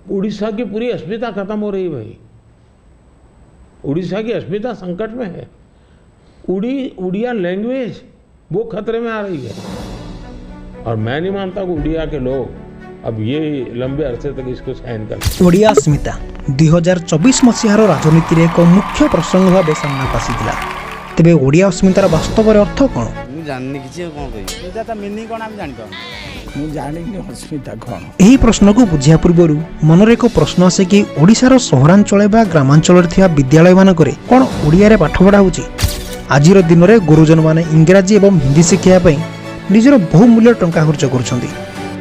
उड़ीसा की पूरी अस्मिता खत्म हो रही है भाई। उड़ीसा की अस्मिता संकट में है। उड़िया लैंग्वेज वो खतरे में आ रही है। और मैं नहीं मानता कि उड़िया के लोग अब ये लंबे अरसे तक इसको सहन कर ଓଡ଼ିଆ ଅସ୍ମିତା 2024 ମସିହାର ରାଜନୀତିରେ ଏକ ମୁଖ୍ୟ ପ୍ରସଙ୍ଗ ଭାବେ ସାମ୍ନାକୁ ଆସିଥିଲା। ତେବେ ଓଡ଼ିଆ ଅସ୍ମିତାର ବାସ୍ତବରେ ଅର୍ଥ କ'ଣ? ମୁଁ ଜାଣିନି କିଛି, ଆଉ କ'ଣ କହିବି? ଏଇଟା ତା ମିନିଂ କ'ଣ ଆମେ ଜାଣିପାରୁନୁ। ମୁଁ ଜାଣିନି ଅସ୍ମିତା କ'ଣ। ଏହି ପ୍ରଶ୍ନକୁ ବୁଝିବା ପୂର୍ବରୁ ମନରେ ଏକ ପ୍ରଶ୍ନ ଆସେ କି ଓଡ଼ିଶାର ସହରାଞ୍ଚଳ ବା ଗ୍ରାମାଞ୍ଚଳରେ ଥିବା ବିଦ୍ୟାଳୟମାନଙ୍କରେ କ'ଣ ଓଡ଼ିଆରେ ପାଠ ପଢ଼ା ହେଉଛି? ଆଜିର ଦିନରେ ଗୁରୁଜନମାନେ ଇଂରାଜୀ ଏବଂ ହିନ୍ଦୀ ଶିଖିବା ପାଇଁ ନିଜର ବହୁମୂଲ୍ୟ ଟଙ୍କା ଖର୍ଚ୍ଚ କରୁଛନ୍ତି,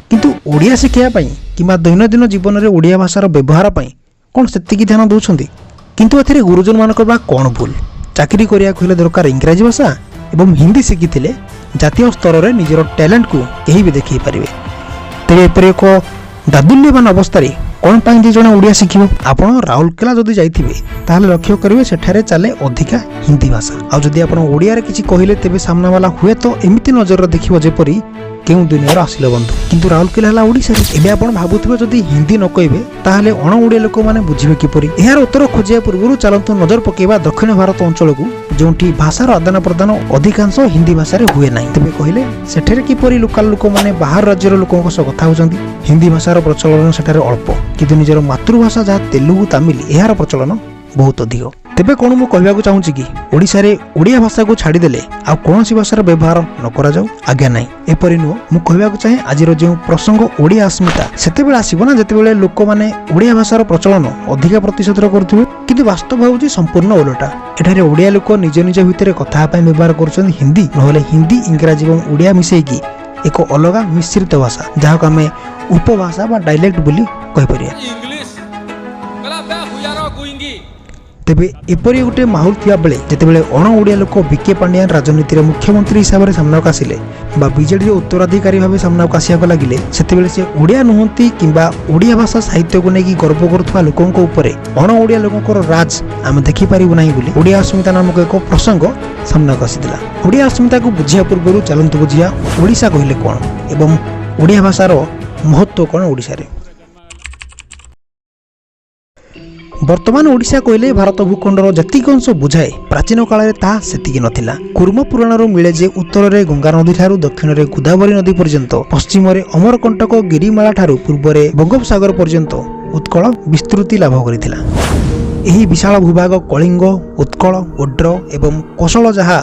କିନ୍ତୁ ଓଡ଼ିଆ ଶିଖିବା ପାଇଁ କିମ୍ବା ଦୈନନ୍ଦିନ ଜୀବନରେ ଓଡ଼ିଆ ଭାଷାର ବ୍ୟବହାର ପାଇଁ କ'ଣ ସେତିକି ଧ୍ୟାନ ଦେଉଛନ୍ତି? କିନ୍ତୁ ଏଥିରେ ଗୁରୁଜନମାନଙ୍କର ବା କ'ଣ ଭୁଲ? ଚାକିରି କରିବାକୁ ହେଲେ ଦରକାର ଇଂରାଜୀ ଭାଷା ଏବଂ ହିନ୍ଦୀ ଶିଖିଥିଲେ ଜାତୀୟ ସ୍ତରରେ ନିଜର ଟ୍ୟାଲେଣ୍ଟକୁ କେହି ବି ଦେଖାଇ ପାରିବେ। ତେବେ ଏପରି ଏକ ଦାଦୁଲ୍ୟମାନ ଅବସ୍ଥାରେ କ'ଣ ପାଇଁ ଯେ ଜଣେ ଓଡ଼ିଆ ଶିଖିବ? ଆପଣ ରାଉରକେଲା ଯଦି ଯାଇଥିବେ, ତାହେଲେ ଲକ୍ଷ୍ୟ କରିବେ ସେଠାରେ ଚାଲେ ଅଧିକା ହିନ୍ଦୀ ଭାଷା। ଆଉ ଯଦି ଆପଣ ଓଡ଼ିଆରେ କିଛି କହିଲେ, ତେବେ ସାମ୍ନାବାଲା ହୁଏତ ଏମିତି ନଜରରେ ଦେଖିବ ଯେପରି କେଉଁ ଦୁନିଆର ଆସିଲ ବନ୍ଧୁ। କିନ୍ତୁ ରାଉରକେଲା ହେଲା ଓଡ଼ିଶାରେ। ଏବେ ଆପଣ ଭାବୁଥିବେ, ଯଦି ହିନ୍ଦୀ ନ କହିବେ ତାହେଲେ ଅଣ ଓଡ଼ିଆ ଲୋକମାନେ ବୁଝିବେ କିପରି? ଏହାର ଉତ୍ତର ଖୋଜିବା ପୂର୍ବରୁ ଚାଲନ୍ତୁ ନଜର ପକାଇବା ଦକ୍ଷିଣ ଭାରତ ଅଞ୍ଚଳକୁ, ଯେଉଁଠି ଭାଷାର ଆଦାନ ପ୍ରଦାନ ଅଧିକାଂଶ ହିନ୍ଦୀ ଭାଷାରେ ହୁଏ ନାହିଁ। ତେବେ କହିଲେ, ସେଠାରେ କିପରି ଲୋକାଲ ଲୋକମାନେ ବାହାର ରାଜ୍ୟର ଲୋକଙ୍କ ସହ କଥା ହେଉଛନ୍ତି? ହିନ୍ଦୀ ଭାଷାର ପ୍ରଚଳନ ସେଠାରେ ଅଳ୍ପ, କିନ୍ତୁ ନିଜର ମାତୃଭାଷା ଯାହା ତେଲୁଗୁ, ତାମିଲ, ଏହାର ପ୍ରଚଳନ ବହୁତ ଅଧିକ। ତେବେ କ'ଣ ମୁଁ କହିବାକୁ ଚାହୁଁଛି କି ଓଡ଼ିଶାରେ ଓଡ଼ିଆ ଭାଷାକୁ ଛାଡ଼ିଦେଲେ ଆଉ କୌଣସି ଭାଷାର ବ୍ୟବହାର ନ କରାଯାଉ? ଆଜ୍ଞା ନାହିଁ, ଏପରି ନୁହଁ। ମୁଁ କହିବାକୁ ଚାହେଁ, ଆଜିର ଯେଉଁ ପ୍ରସଙ୍ଗ ଓଡ଼ିଆ ଅସ୍ମିତା, ସେତେବେଳେ ଆସିବ ନା ଯେତେବେଳେ ଲୋକମାନେ ଓଡ଼ିଆ ଭାଷାର ପ୍ରଚଳନ ଅଧିକା ପ୍ରତିଶତର କରୁଥିବେ। କିନ୍ତୁ ବାସ୍ତବ ହେଉଛି ସମ୍ପୂର୍ଣ୍ଣ ଓଲଟା। ଏଠାରେ ଓଡ଼ିଆ ଲୋକ ନିଜ ନିଜ ଭିତରେ କଥା ହେବା ପାଇଁ ବ୍ୟବହାର କରୁଛନ୍ତି ହିନ୍ଦୀ, ନହେଲେ ହିନ୍ଦୀ, ଇଂରାଜୀ ଏବଂ ଓଡ଼ିଆ ମିଶେଇକି ଏକ ଅଲଗା ମିଶ୍ରିତ ଭାଷା, ଯାହାକୁ ଆମେ ଉପଭାଷା ବା ଡାଇଲେକ୍ଟ ବୋଲି କହିପାରିବା। ଇଂଲିଶ କହିଲା ବେ ହୁୟାର ଗୁଇଙ୍ଗି। ତେବେ ଏପରି ଗୋଟିଏ ମାହୋଲ ଥିବାବେଳେ ଯେତେବେଳେ ଅଣ ଓଡ଼ିଆ ଲୋକ ଭିକେ ପାଣ୍ଡିଆନ ରାଜନୀତିରେ ମୁଖ୍ୟମନ୍ତ୍ରୀ ହିସାବରେ ସାମ୍ନାକୁ ଆସିଲେ ବା ବିଜେଡ଼ିର ଉତ୍ତରାଧିକାରୀ ଭାବେ ସାମ୍ନାକୁ ଆସିବାକୁ ଲାଗିଲେ, ସେତେବେଳେ ସେ ଓଡ଼ିଆ ନୁହନ୍ତି କିମ୍ବା ଓଡ଼ିଆ ଭାଷା ସାହିତ୍ୟକୁ ନେଇକି ଗର୍ବ କରୁଥିବା ଲୋକଙ୍କ ଉପରେ ଅଣ ଓଡ଼ିଆ ଲୋକଙ୍କର ରାଜ ଆମେ ଦେଖିପାରିବୁ ନାହିଁ ବୋଲି ଓଡ଼ିଆ ଅସ୍ମିତା ନାମକ ଏକ ପ୍ରସଙ୍ଗ ସାମ୍ନାକୁ ଆସିଥିଲା। ଓଡ଼ିଆ ଅସ୍ମିତାକୁ ବୁଝିବା ପୂର୍ବରୁ ଚାଲନ୍ତୁ ବୁଝିବା ଓଡ଼ିଶା କହିଲେ କ'ଣ ଏବଂ ଓଡ଼ିଆ ଭାଷାର ମହତ୍ତ୍ୱ କ'ଣ ଓଡ଼ିଶାରେ। ବର୍ତ୍ତମାନ ଓଡ଼ିଶା କହିଲେ ଭାରତ ଭୂଖଣ୍ଡର ଯେତିକି ଅଂଶ ବୁଝାଏ, ପ୍ରାଚୀନ କାଳରେ ତାହା ସେତିକି ନଥିଲା। କୁର୍ମ ପୁରାଣରୁ ମିଳେ ଯେ ଉତ୍ତରରେ ଗଙ୍ଗା ନଦୀଠାରୁ ଦକ୍ଷିଣରେ ଗୋଦାବରୀ ନଦୀ ପର୍ଯ୍ୟନ୍ତ, ପଶ୍ଚିମରେ ଅମରକଣ୍ଟକ ଗିରିମାଳା ଠାରୁ ପୂର୍ବରେ ବଙ୍ଗୋପସାଗର ପର୍ଯ୍ୟନ୍ତ ଉତ୍କଳ ବିସ୍ତୃତି ଲାଭ କରିଥିଲା। ଏହି ବିଶାଳ ଭୂଭାଗ କଳିଙ୍ଗ, ଉତ୍କଳ, ଓଡ୍ର ଏବଂ କୋଶଳ, ଯାହା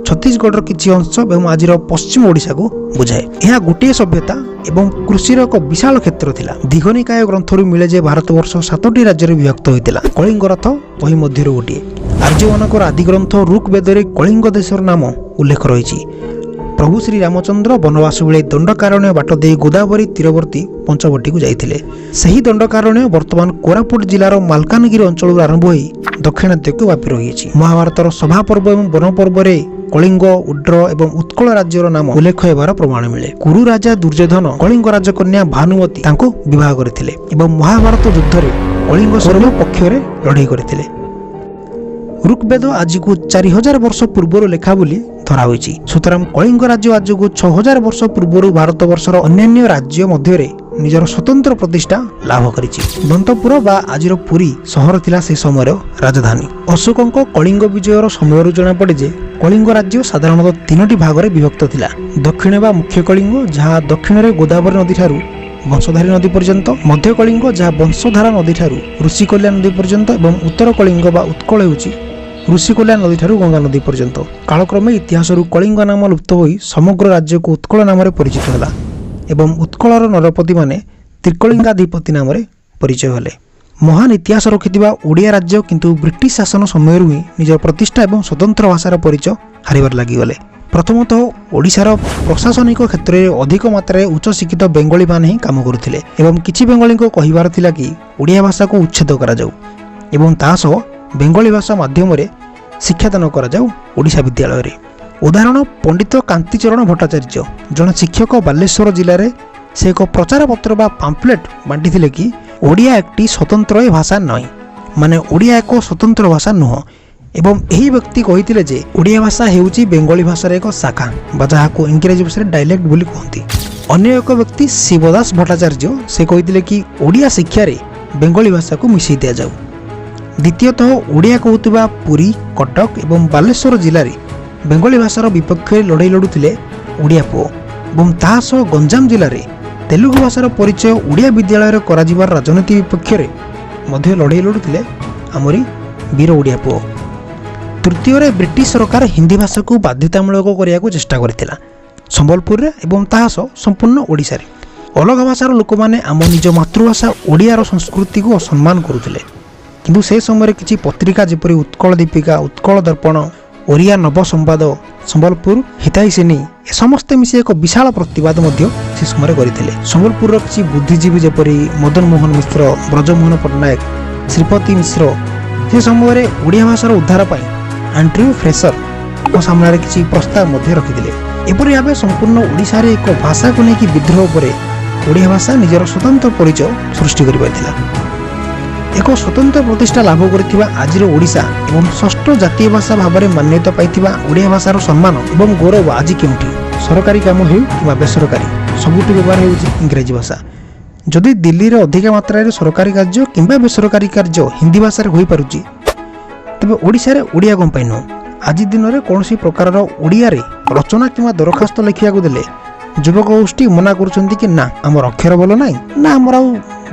ଛତିଶଗଡ଼ର କିଛି ଅଂଶ ଏବଂ ଆଜିର ପଶ୍ଚିମ ଓଡ଼ିଶାକୁ ବୁଝାଏ। ଏହା ଗୋଟିଏ ସଭ୍ୟତା ଏବଂ କୃଷିର ଏକ ବିଶାଳ କ୍ଷେତ୍ର ଥିଲା। ଦୀଘନିକାୟ ଗ୍ରନ୍ଥରୁ ମିଳେ ଯେ ଭାରତବର୍ଷ ସାତୋଟି ରାଜ୍ୟରେ ବିଭକ୍ତ ହୋଇଥିଲା। କଳିଙ୍ଗ ରଥ ତହିଁ ମଧ୍ୟରୁ ଗୋଟିଏ। ଆର୍ଯ୍ୟମାନଙ୍କର ଆଦିଗ୍ରନ୍ଥ ଋକ୍ ବେଦରେ କଳିଙ୍ଗ ଦେଶର ନାମ ଉଲ୍ଲେଖ ରହିଛି। ପ୍ରଭୁ ଶ୍ରୀ ରାମଚନ୍ଦ୍ର ବନବାସ ବେଳେ ଦଣ୍ଡକାରଣ୍ୟ ବାଟ ଦେଇ ଗୋଦାବରୀ ତୀରବର୍ତ୍ତୀ ପଞ୍ଚବଟୀକୁ ଯାଇଥିଲେ। ସେହି ଦଣ୍ଡକାରଣ୍ୟ ବର୍ତ୍ତମାନ କୋରାପୁଟ ଜିଲ୍ଲାର ମାଲକାନଗିରି ଅଞ୍ଚଳରୁ ଆରମ୍ଭ ହୋଇ ଦକ୍ଷିଣାତ୍ୟକୁ ବ୍ୟାପି ରହିଅଛି। ମହାଭାରତର ସଭାପର୍ବ ଏବଂ ବନପର୍ବରେ କଳିଙ୍ଗ, ଉଡ୍ର ଏବଂ ଉତ୍କଳ ରାଜ୍ୟର ନାମ ଉଲ୍ଲେଖ ହେବାର ପ୍ରମାଣ ମିଳେ। କୁରୁ ରାଜା ଦୁର୍ଯ୍ୟୋଧନ କଳିଙ୍ଗ ରାଜକନ୍ୟା ଭାନୁମତୀ ତାଙ୍କୁ ବିବାହ କରିଥିଲେ ଏବଂ ମହାଭାରତ ଯୁଦ୍ଧରେ କଳିଙ୍ଗ ସୈନ୍ୟ ପକ୍ଷରେ ଲଢ଼େଇ କରିଥିଲେ। ଋଗ୍ବେଦ ଆଜିକୁ 4000 ବର୍ଷ ପୂର୍ବରୁ ଲେଖା ବୋଲି ଧରା ହୋଇଛି। ସୁତରାଂ କଳିଙ୍ଗ ରାଜ୍ୟ ଆଜକୁ 6000 ବର୍ଷ ପୂର୍ବରୁ ଭାରତବର୍ଷର ଅନ୍ୟାନ୍ୟ ରାଜ୍ୟ ମଧ୍ୟରେ ନିଜର ସ୍ୱତନ୍ତ୍ର ପ୍ରତିଷ୍ଠା ଲାଭ କରିଛି। ଦନ୍ତପୁର ବା ଆଜିର ପୁରୀ ସହର ଥିଲା ସେ ସମୟର ରାଜଧାନୀ। ଅଶୋକଙ୍କ କଳିଙ୍ଗ ବିଜୟର ସମୟରୁ ଜଣାପଡ଼େ ଯେ କଳିଙ୍ଗ ରାଜ୍ୟ ସାଧାରଣତଃ ତିନୋଟି ଭାଗରେ ବିଭକ୍ତ ଥିଲା। ଦକ୍ଷିଣ ବା ମୁଖ୍ୟ କଳିଙ୍ଗ, ଯାହା ଦକ୍ଷିଣରେ ଗୋଦାବରୀ ନଦୀଠାରୁ ବଂଶଧାରୀ ନଦୀ ପର୍ଯ୍ୟନ୍ତ, ମଧ୍ୟ କଳିଙ୍ଗ, ଯାହା ବଂଶଧାରା ନଦୀଠାରୁ ଋଷିକଲ୍ୟା ନଦୀ ପର୍ଯ୍ୟନ୍ତ ଏବଂ ଉତ୍ତର କଳିଙ୍ଗ ବା ଉତ୍କଳ ହେଉଛି ଋଷିକଲ୍ୟା ନଦୀଠାରୁ ଗଙ୍ଗା ନଦୀ ପର୍ଯ୍ୟନ୍ତ। କାଳକ୍ରମେ ଇତିହାସରୁ କଳିଙ୍ଗ ନାମ ଲୁପ୍ତ ହୋଇ ସମଗ୍ର ରାଜ୍ୟକୁ ଉତ୍କଳ ନାମରେ ପରିଚିତ ହେଲା ଏବଂ ଉତ୍କଳର ନରପତିମାନେ ତ୍ରିକଳିଙ୍ଗାଧିପତି ନାମରେ ପରିଚୟ ହେଲେ। ମହାନ ଇତିହାସ ରଖିଥିବା ଓଡ଼ିଆ ରାଜ୍ୟ କିନ୍ତୁ ବ୍ରିଟିଶ ଶାସନ ସମୟରୁ ହିଁ ନିଜର ପ୍ରତିଷ୍ଠା ଏବଂ ସ୍ୱତନ୍ତ୍ର ଭାଷାର ପରିଚୟ ହାରିବାରେ ଲାଗିଗଲେ। ପ୍ରଥମତଃ ଓଡ଼ିଶାର ପ୍ରଶାସନିକ କ୍ଷେତ୍ରରେ ଅଧିକ ମାତ୍ରାରେ ଉଚ୍ଚଶିକ୍ଷିତ ବେଙ୍ଗଳୀମାନେ ହିଁ କାମ କରୁଥିଲେ ଏବଂ କିଛି ବେଙ୍ଗଳୀଙ୍କ କହିବାର ଥିଲା କି ଓଡ଼ିଆ ଭାଷାକୁ ଉଚ୍ଛେଦ କରାଯାଉ ଏବଂ ତା ସହ ବେଙ୍ଗଳୀ ଭାଷା ମାଧ୍ୟମରେ ଶିକ୍ଷାଦାନ କରାଯାଉ ଓଡ଼ିଶା ବିଦ୍ୟାଳୟରେ। ଉଦାହରଣ, ପଣ୍ଡିତ କାନ୍ତିଚରଣ ଭଟ୍ଟାଚାର୍ଯ୍ୟ ଜଣେ ଶିକ୍ଷକ ବାଲେଶ୍ୱର ଜିଲ୍ଲାରେ, ସେ ଏକ ପ୍ରଚାରପତ୍ର ବା ପାମ୍ପଲେଟ୍ ବାଣ୍ଟିଥିଲେ କି ଓଡ଼ିଆ একটি ସ୍ୱତନ୍ତ୍ର ଏ ଭାଷା ନয়, ମାନେ ଓଡ଼ିଆ ଏକ ସ୍ୱତନ୍ତ୍ର ଭାଷା ନୁହଁ। ଏବଂ ଏହି ବ୍ୟକ୍ତି କହିଥିଲେ ଯେ ଓଡ଼ିଆ ଭାଷା ହେଉଛି ବେଙ୍ଗଳୀ ଭାଷାର ଏକ ଶାଖା ବା ଯାହାକୁ ଇଂରାଜୀ ଭାଷାରେ ଡାଇଲେକ୍ଟ ବୋଲି କୁହନ୍ତି। ଅନ୍ୟ ଏକ ବ୍ୟକ୍ତି ଶିବଦାସ ଭଟ୍ଟାଚାର୍ଯ୍ୟ, ସେ କହିଥିଲେ କି ଓଡ଼ିଆ ଶିକ୍ଷାରେ ବେଙ୍ଗଳୀ ଭାଷାକୁ ମିଶାଇ ଦିଆଯାଉ। ଦ୍ୱିତୀୟତଃ, ଓଡ଼ିଆ କହୁଥିବା ପୁରୀ, କଟକ ଏବଂ ବାଲେଶ୍ୱର ଜିଲ୍ଲାରେ ବେଙ୍ଗଳୀ ଭାଷାର ବିପକ୍ଷରେ ଲଢ଼େଇ ଲଢ଼ୁଥିଲେ ଓଡ଼ିଆ ପୁଅ ଏବଂ ତାହା ସହ ଗଞ୍ଜାମ ଜିଲ୍ଲାରେ ତେଲୁଗୁ ଭାଷାର ପରିଚୟ ଓଡ଼ିଆ ବିଦ୍ୟାଳୟରେ କରାଯିବାର ରାଜନୀତି ବିପକ୍ଷରେ ମଧ୍ୟ ଲଢ଼େଇ ଲଢ଼ୁଥିଲେ ଆମରି ବୀର ଓଡ଼ିଆ ପୁଅ। ତୃତୀୟରେ, ବ୍ରିଟିଶ ସରକାର ହିନ୍ଦୀ ଭାଷାକୁ ବାଧ୍ୟତାମୂଳକ କରିବାକୁ ଚେଷ୍ଟା କରିଥିଲା ସମ୍ବଲପୁରରେ ଏବଂ ତାହା ସହ ସମ୍ପୂର୍ଣ୍ଣ ଓଡ଼ିଶାରେ। ଅଲଗା ଭାଷାର ଲୋକମାନେ ଆମ ନିଜ ମାତୃଭାଷା ଓଡ଼ିଆର ସଂସ୍କୃତିକୁ ଅସମ୍ମାନ କରୁଥିଲେ। କିନ୍ତୁ ସେ ସମୟରେ କିଛି ପତ୍ରିକା ଯେପରି ଉତ୍କଳ ଦୀପିକା, ଉତ୍କଳ ଦର୍ପଣ, ଓଡ଼ିଆ ନବ ସମ୍ବାଦ, ସମ୍ବଲପୁର ହିତୈଷିଣୀ, ଏ ସମସ୍ତେ ମିଶି ଏକ ବିଶାଳ ପ୍ରତିବାଦ ମଧ୍ୟ ସେ ସମୟରେ କରିଥିଲେ। ସମ୍ବଲପୁରର କିଛି ବୁଦ୍ଧିଜୀବୀ ଯେପରି ମଦନ ମୋହନ ମିଶ୍ର, ବ୍ରଜମୋହନ ପଟ୍ଟନାୟକ, ଶ୍ରୀପତି ମିଶ୍ର ସେ ସମୟରେ ଓଡ଼ିଆ ଭାଷାର ଉଦ୍ଧାର ପାଇଁ ଆଣ୍ଡ୍ରିଉ ଫ୍ରେସରଙ୍କ ସାମ୍ନାରେ କିଛି ପ୍ରସ୍ତାବ ମଧ୍ୟ ରଖିଥିଲେ। ଏପରି ଭାବେ ସମ୍ପୂର୍ଣ୍ଣ ଓଡ଼ିଶାରେ ଏକ ଭାଷାକୁ ନେଇକି ବିଦ୍ରୋହ ପରେ ଓଡ଼ିଆ ଭାଷା ନିଜର ସ୍ୱତନ୍ତ୍ର ପରିଚୟ ସୃଷ୍ଟି କରିପାରିଥିଲା। ଏକ ସ୍ୱତନ୍ତ୍ର ପ୍ରତିଷ୍ଠା ଲାଭ କରିଥିବା ଆଜିର ଓଡ଼ିଶା ଏବଂ ଷଷ୍ଠ ଜାତୀୟ ଭାଷା ଭାବରେ ମାନ୍ୟତା ପାଇଥିବା ଓଡ଼ିଆ ଭାଷାର ସମ୍ମାନ ଏବଂ ଗୌରବ ଆଜି କେଉଁଠି? ସରକାରୀ କାମ ହେଉ କିମ୍ବା ବେସରକାରୀ, ସବୁଠି ବ୍ୟବହାର ହେଉଛି ଇଂରାଜୀ ଭାଷା। ଯଦି ଦିଲ୍ଲୀରେ ଅଧିକା ମାତ୍ରାରେ ସରକାରୀ କାର୍ଯ୍ୟ କିମ୍ବା ବେସରକାରୀ କାର୍ଯ୍ୟ ହିନ୍ଦୀ ଭାଷାରେ ହୋଇପାରୁଛି, ତେବେ ଓଡ଼ିଶାରେ ଓଡ଼ିଆ କ'ଣ ପାଇଁ ନୁହଁ? ଆଜି ଦିନରେ କୌଣସି ପ୍ରକାରର ଓଡ଼ିଆରେ ରଚନା କିମ୍ବା ଦରଖାସ୍ତ ଲେଖିବାକୁ ଦେଲେ ଯୁବକ ଗୋଷ୍ଠୀ ମନା କରୁଛନ୍ତି କି ନା, ଆମର ଅକ୍ଷର ଭଲ ନାହିଁ, ନା ଆମର ଆଉ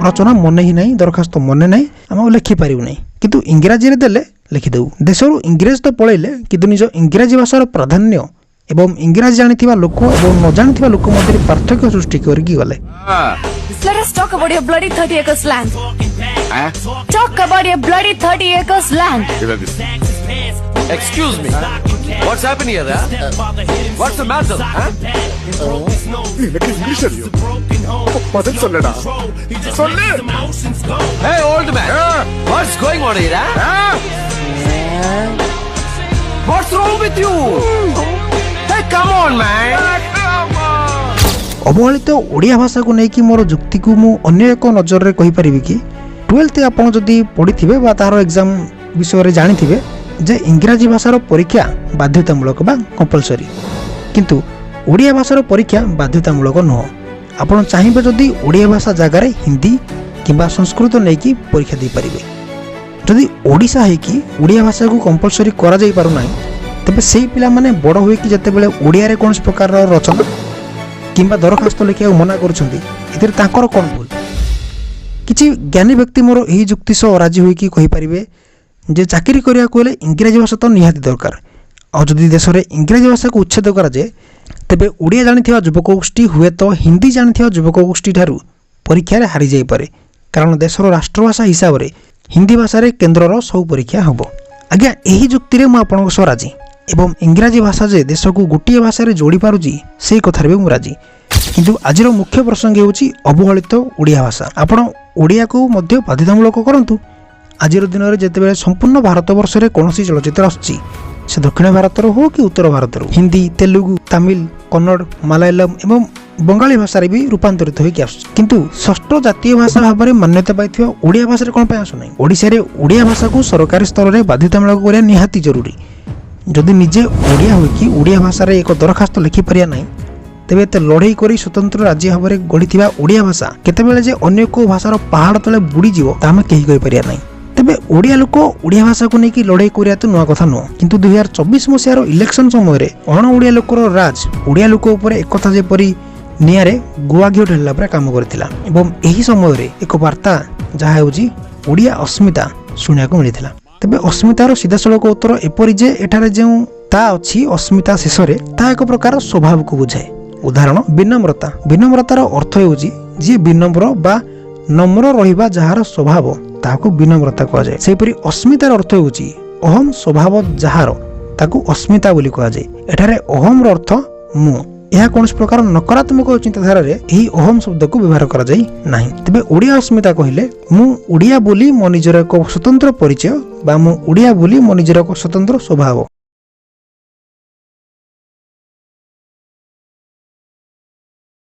ରଚନା ମନେ ହିଁ ନାହିଁ, ଦରଖାସ୍ତ ମନେ ନାହିଁ, ଆମେ ଆଉ ଲେଖିପାରିବୁ ନାହିଁ। କିନ୍ତୁ ଇଂରାଜୀରେ ଦେଲେ ଲେଖିଦେବୁ। ଦେଶରୁ ଇଂରେଜ ତ ପଳେଇଲେ, କିନ୍ତୁ ନିଜ ଇଂରାଜୀ ଭାଷାର ପ୍ରାଧାନ୍ୟ ଏବଂ ଇଂରାଜୀ ଜାଣିଥିବା ଲୋକ ଏବଂ ନ ଜାଣିଥିବା ଲୋକ ମଧ୍ୟରେ ପାର୍ଥକ୍ୟ ସୃଷ୍ଟି କରିକି ଗଲେ। Let us talk about your bloody 30 acres land. Talk about your bloody 30 acres land. Excuse me. What's happening here? Huh? What's the matter? Huh? നിനക്ക് ഇംഗ്ലീഷ് അറിയോ? பதில் சொல்லடா, சொல்லு. Hey, old man. What's going on here? Huh? What's wrong with you? Hey, come on, man. ଅବହେଳିତ ଓଡ଼ିଆ ଭାଷାକୁ ନେଇକି ମୋର ଯୁକ୍ତିକୁ ମୁଁ ଅନ୍ୟ ଏକ ନଜରରେ କହିପାରିବି କି, ଟୁଏଲ୍ଥ ଆପଣ ଯଦି ପଢ଼ିଥିବେ ବା ତାହାର ଏକ୍ଜାମ୍ ବିଷୟରେ ଜାଣିଥିବେ ଯେ ଇଂରାଜୀ ଭାଷାର ପରୀକ୍ଷା ବାଧ୍ୟତାମୂଳକ ବା କମ୍ପଲସରି, କିନ୍ତୁ ଓଡ଼ିଆ ଭାଷାର ପରୀକ୍ଷା ବାଧ୍ୟତାମୂଳକ ନୁହଁ। ଆପଣ ଚାହିଁବେ ଯଦି ଓଡ଼ିଆ ଭାଷା ଜାଗାରେ ହିନ୍ଦୀ କିମ୍ବା ସଂସ୍କୃତ ନେଇକି ପରୀକ୍ଷା ଦେଇପାରିବେ। ଯଦି ଓଡ଼ିଶା ହେଇକି ଓଡ଼ିଆ ଭାଷାକୁ କମ୍ପଲସରି କରାଯାଇ ପାରୁନାହିଁ, ତେବେ ସେଇ ପିଲାମାନେ ବଡ଼ ହୋଇକି ଯେତେବେଳେ ଓଡ଼ିଆରେ କୌଣସି ପ୍ରକାରର ରଚନା କିମ୍ବା ଦରଖାସ୍ତ ଲେଖିବାକୁ ମନା କରୁଛନ୍ତି, ଏଥିରେ ତାଙ୍କର କ'ଣ ଭୁଲ? କିଛି ଜ୍ଞାନୀ ବ୍ୟକ୍ତି ମୋର ଏହି ଯୁକ୍ତି ସହ ରାଜି ହୋଇକି କହିପାରିବେ ଯେ ଚାକିରି କରିବାକୁ ହେଲେ ଇଂରାଜୀ ଭାଷା ତ ନିହାତି ଦରକାର, ଆଉ ଯଦି ଦେଶରେ ଇଂରାଜୀ ଭାଷାକୁ ଉଚ୍ଛେଦ କରାଯାଏ, ତେବେ ଓଡ଼ିଆ ଜାଣିଥିବା ଯୁବକ ଗୋଷ୍ଠୀ ହୁଏତ ହିନ୍ଦୀ ଜାଣିଥିବା ଯୁବକ ଗୋଷ୍ଠୀ ଠାରୁ ପରୀକ୍ଷାରେ ହାରିଯାଇପାରେ, କାରଣ ଦେଶର ରାଷ୍ଟ୍ରଭାଷା ହିସାବରେ ହିନ୍ଦୀ ଭାଷାରେ କେନ୍ଦ୍ରର ସବୁ ପରୀକ୍ଷା ହେବ। ଆଜ୍ଞା, ଏହି ଯୁକ୍ତିରେ ମୁଁ ଆପଣଙ୍କ ସହ ରାଜି ଏବଂ ଇଂରାଜୀ ଭାଷା ଯେ ଦେଶକୁ ଗୋଟିଏ ଭାଷାରେ ଯୋଡ଼ି ପାରୁଛି, ସେଇ କଥାରେ ବି ମୁଁ ରାଜି। କିନ୍ତୁ ଆଜିର ମୁଖ୍ୟ ପ୍ରସଙ୍ଗ ହେଉଛି ଅବହେଳିତ ଓଡ଼ିଆ ଭାଷା। ଆପଣ ଓଡ଼ିଆକୁ ମଧ୍ୟ ବାଧ୍ୟତାମୂଳକ କରନ୍ତୁ। ଆଜିର ଦିନରେ ଯେତେବେଳେ ସମ୍ପୂର୍ଣ୍ଣ ଭାରତବର୍ଷରେ କୌଣସି ଚଳଚ୍ଚିତ୍ର ଆସୁଛି, ସେ ଦକ୍ଷିଣ ଭାରତର ହେଉ କି ଉତ୍ତର ଭାରତରୁ, ହିନ୍ଦୀ, ତେଲୁଗୁ, ତାମିଲ, କନ୍ନଡ଼, ମାଲାୟାଲମ ଏବଂ ବଙ୍ଗାଳୀ ଭାଷାରେ ବି ରୂପାନ୍ତରିତ ହୋଇକି ଆସୁଛି। କିନ୍ତୁ ଷଷ୍ଠ ଜାତୀୟ ଭାଷା ଭାବରେ ମାନ୍ୟତା ପାଇଥିବା ଓଡ଼ିଆ ଭାଷାରେ କ'ଣ ପାଇଁ ଆସୁନାହିଁ? ଓଡ଼ିଶାରେ ଓଡ଼ିଆ ଭାଷାକୁ ସରକାରୀ ସ୍ତରରେ ବାଧ୍ୟତାମୂଳକ କରିବା ନିହାତି ଜରୁରୀ। ଯଦି ନିଜେ ଓଡ଼ିଆ ହୋଇକି ଓଡ଼ିଆ ଭାଷାରେ ଏକ ଦରଖାସ୍ତ ଲେଖିପାରିବା ନାହିଁ, ତେବେ ଏତେ ଲଢ଼େଇ କରି ସ୍ୱତନ୍ତ୍ର ରାଜ୍ୟ ଭାବରେ ଗଢ଼ିଥିବା ଓଡ଼ିଆ ଭାଷା କେତେବେଳେ ଯେ ଅନ୍ୟ କେଉଁ ଭାଷାର ପାହାଡ଼ ତଳେ ବୁଡ଼ିଯିବ, ତାହା ଆମେ କେହି କହିପାରିବା ନାହିଁ। ତେବେ ଓଡ଼ିଆ ଲୋକ ଓଡ଼ିଆ ଭାଷାକୁ ନେଇକି ଲଢ଼େଇ କରିବା ତ ନୂଆ କଥା ନୁହଁ, କିନ୍ତୁ 2024 ମସିହାର ଇଲେକ୍ସନ ସମୟରେ ଅଣ ଓଡ଼ିଆ ଲୋକର ରାଜ ଓଡ଼ିଆ ଲୋକ ଉପରେ ଏକଥା ଯେପରି ନିଆଁରେ ଗୁଆ ଘିଅ ଢାଳିଲା ପରେ କାମ କରିଥିଲା ଏବଂ ଏହି ସମୟରେ ଏକ ବାର୍ତ୍ତା, ଯାହା ହେଉଛି ଓଡ଼ିଆ ଅସ୍ମିତା, ଶୁଣିବାକୁ ମିଳିଥିଲା। ତେବେ ଅସ୍ମିତାର ସିଧାସଳଖ ଉତ୍ତର ଏପରି ଯେ ଏଠାରେ ଯେଉଁ ତା ଅଛି ଅସ୍ମିତା ଶେଷରେ, ତାହା ଏକ ପ୍ରକାର ସ୍ୱଭାବକୁ ବୁଝାଏ। ଉଦାହରଣ, ବିନମ୍ରତା। ବିନମ୍ରତାର ଅର୍ଥ ହେଉଛି ଯିଏ ବିନମ୍ର ବା ନମ୍ର ରହିବା ଯାହାର ସ୍ୱଭାବ, ତାହାକୁ ବିନମ୍ରତା କୁହାଯାଏ। ସେହିପରି ଅସ୍ମିତାର ଅର୍ଥ ହେଉଛି ଅହମ ସ୍ୱଭାବ ଯାହାର, ତାକୁ ଅସ୍ମିତା ବୋଲି କୁହାଯାଏ। ଏଠାରେ ଅହମର ଅର୍ଥ ମୁଁ। ଏହା କୌଣସି ପ୍ରକାର ନକାରାତ୍ମକ ଚିନ୍ତାଧାରାରେ ଏହି ଅହମ ଶବ୍ଦକୁ ବ୍ୟବହାର କରାଯାଇ ନାହିଁ। ତେବେ ଓଡ଼ିଆ ଅସ୍ମିତା କହିଲେ ମୁଁ ଓଡ଼ିଆ ବୋଲି ମୋ ନିଜର ଏକ ସ୍ୱତନ୍ତ୍ର ପରିଚୟ ବା ମୁଁ ଓଡ଼ିଆ ବୋଲି ମୋ ନିଜର ଏକ ସ୍ୱତନ୍ତ୍ର ସ୍ୱଭାବ।